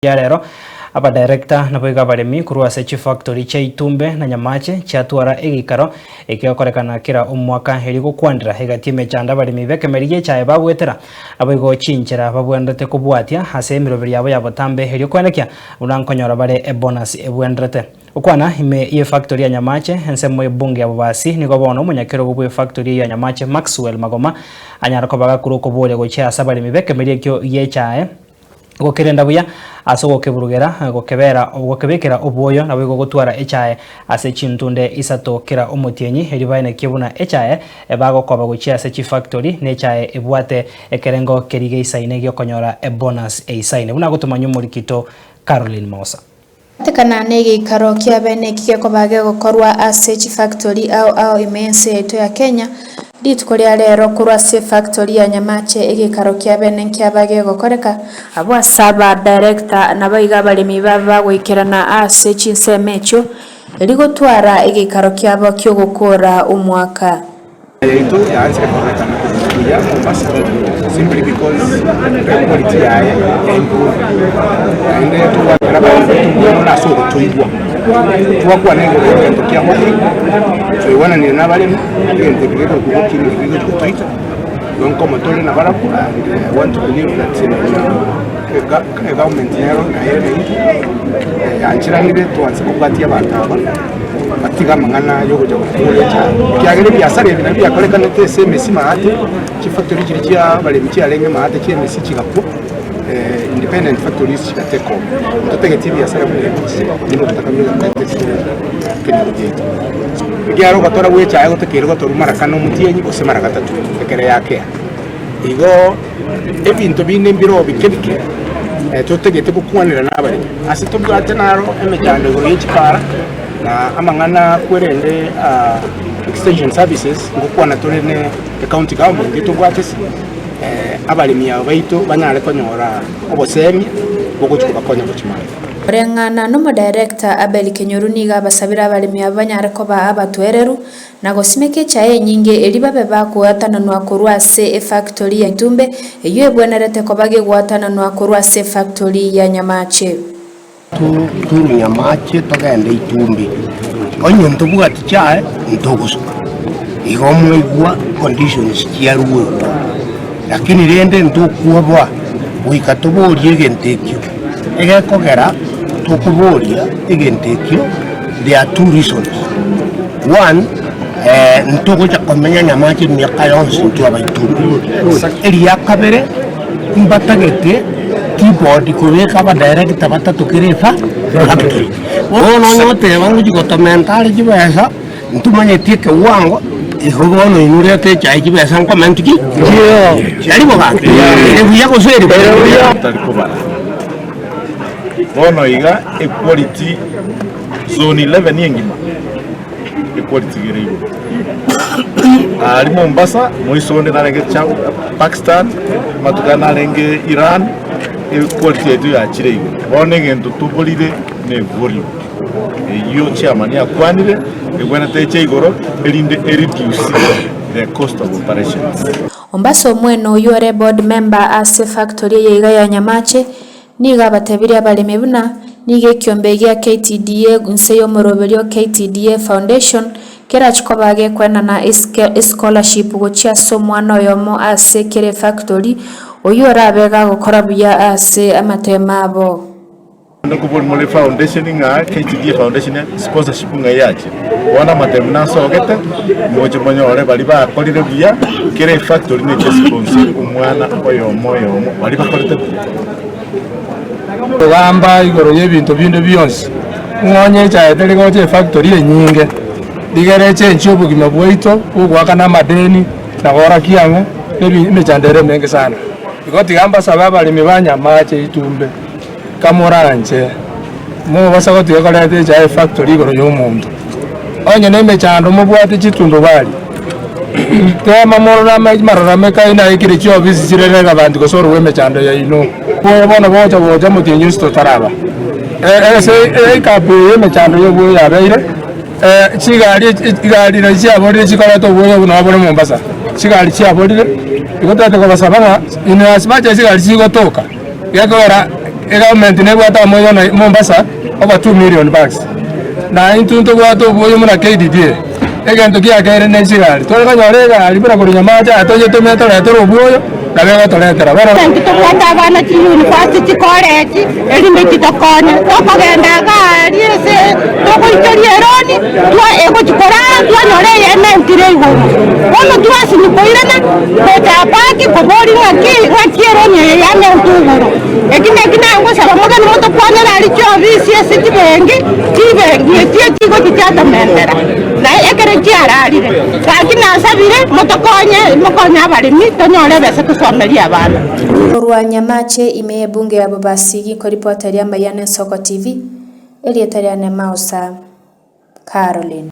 Ya rero, abadirector naboigo abaremi korwa ase chifactory chia Itumbe na Nyamache chiatwara egeikaro ekegokorekana kera omwaka erio gokwanera egati emechando abaremi b'ekemeri gi'echae bagoetera naboigo chinchera babwenerete kobwatia ase emeroberi yabo ya botambe erio koenekia buna nkonyora bare ebonus ebwenerete. Gokwana ime y'efactory ya Nyamache ensemo y'ebunge ya Bobasi nigo bono omonyakerogo bw'efactory eyio ya Nyamache Maxwell Magoma anyara koba gakure okoboria gochia ase abaremi b'ekemeri ekio gi'echae Gokerenda buya ase ogokeburugera, gokebera, gokebekera obwoyo, naboigo gotwara echae ase chintunde isato kera omotienyi, erio baenekie buna echae bagokoba gochia ase chifactory nechae ebwate ekerengo keria geisaine giokonyora ebonus eisaine. Buna agotomanywa omorikito Caroline Mosa. Goatekana negeikaro kia bene eki gekoba gegokorwa ase chifactori ao ao ime y'ense yaito ya Kenya, rituko ria rero korwa ase efactori ya Nyamache egeikaro kia bene nkiaba gegokoreka, abwo ase aba director naboigo abaremi babe bagoikerana ase chinsemo echio erio gotwara egeikaro kiabo kiogokora omwaka. Yaito yaanchire kororekana buya Mombasa simply because equality yaye ya improve naende togwakera abanto mbuya mono ase ogotoigwa. Twakwana igoro ya egento kia hockey, twaigwananire na abaremi, egento eke gekorokwa hockey nigo kegochi gotoita, igo nkomo tore nabarabwo and I want to believe that egovernment nero naye ere naintwe, yancheranire twanse kobwatia abanto aba. Batiga amang'ana y'ogocha gokora echae, ekiagera ebiasara ebi nabio biakorekanete ase emesi maate, chifactory chiria chia abaremi chiarenge maate chia emesi chigakwa, independent factories chiga take over. Ntotageti ebiasara buna ebi buna obotaka buna ase ekenyoro giaito. Ekiagera ogotora gwa echae gotakeire gotorwa mara kane omotienyi gose mara gatato ekere yakea. Igo ebinto binde mbire bike bike totagete gokwanera nabaremi. Ase tobwate naro emechando igoro ye chipara na amang'ana kwerende extension services ngokwana tore ne ecounty government etobwate ase abaremi aba baito banyare konyora obosemia bogochia kobakonya gochia magega. Koreng'ana nomodirector Abel Kenyoru nigo abasabire abaremi aba banyare koba abatoereru Na gosimeka echae enyinge, erio babe bagoatananwa korwa ase efactori ya itumbe, eyio ebwenerete koba gegoatananwa korwa ase efactori ya nyamache. Turu nyamache togende itumbe, onye ntobwati chae ntogosuka. Igo mwaigwa conditions chiaruetwe, lakini rende ntokwoboa goika toborie egento ekio. Egekogera tokoboria egento ekio, there are two reasons. One, ntogocha komenya nyamache emiaka yonsi intwe abaito. Eria kabere, mbatagete keyboard kobeka abadirector batato kera efa factory. Bono onye goteba ngochi gotomenta are chibesa, ntomanyeti ekewango, igo bono inwe reta echae chibesa nkomentu ki? Tari bo gaki? Ere buya gose ere buya? Tari kobara. Bono iga equality Zone 11 engima ekwaritigere igoro. Aria Mombasa moiso onde narenge Pakistan, amatuko aya narenge Iran, equality yaito yachire igoro. Bono egento toborire ne volume. Eyio chairman akwanire, egwenerete eche igoro erinde ereduce the cost of operations. Ombasa omwene oyio ore board member ase efactory eye iga ya Nyamache, Nigo abatebirie abaremi buna, Nigo ekiombe gia KTDA inse y'omoroberio KTDA Foundation kerachi koba gekwenana escholarship gochia ase omwana oyomo ase kera efactory, oyio orabe gagokora buya ase amatemo abo. Nokobori more foundation ng'a KTDA Foundation sponsorship ng'a yache. Bono amatemu nasogete moche monyore baria bakorire buya kera efactory neche sponsor omwana oyomo oyomo baria bakorete buya. Kogamba igoro y'ebinto binde bionsi, ng'a onye echaye teri gocha efactory enyinge, rigere echenchie obogima bwaito bw'ogoakana amadeni na gorakia ang'e nebi emechando ere emenge sana. Igo tiga mbasabe abaremi ba Nyamache Itumbe, kamoranche, mobasa gotiga koreta echaye efactory igoro y'omonto. Onye nemechando mobwate chitundubari, tema morore amarorame kaino naikire chiofisi chire relevant gose orogwe emechando yaino. Bono bono bocha gocha omotienyi onsi totaraba ase ekapu eye emechando y'obwoyo yabeire, chigari chigari nachi chiaborire chikoreta obwoyo obo nabo bore Mombasa, chigari chiaborire, igo totagete kobasaba ng'a in as much as chigari chigotoka, gekogera. Egovernment nebwate amoyo na Mombasa over 2 million bags. Na intwe ntobwate oboyo buna KDDA. Egento kiakeire ne chigari. Tware konyora egari buna korwa Nyamache aya toyetomie toretere obwoyo nabo egotoretera. Bono. Naki tobwate abana chiuniversity, chicollege, erinde chitokonye. Tokogenda iga aria ase togoichoria eroni, twa egochi korara twanyora eyemo entire igoro. Bono twasinywa koirana gocha park koboria ng'aki ng'aki eroni eye yamentwa igoro. Eki naki nagosaba mogende motokwanere aria chiofisi ase chibenki, chibenki echio chigochi chiatomentera, na ekero chiararire. Gaki nasabire motokonye, mokonye abaremi tonyore ebesa tosomerie abana. Korwa Nyamache ime y'ebunge ya Bobasi gikoripota ri'amayia n'Ensoko TV, erieta riane Mausa Caroline.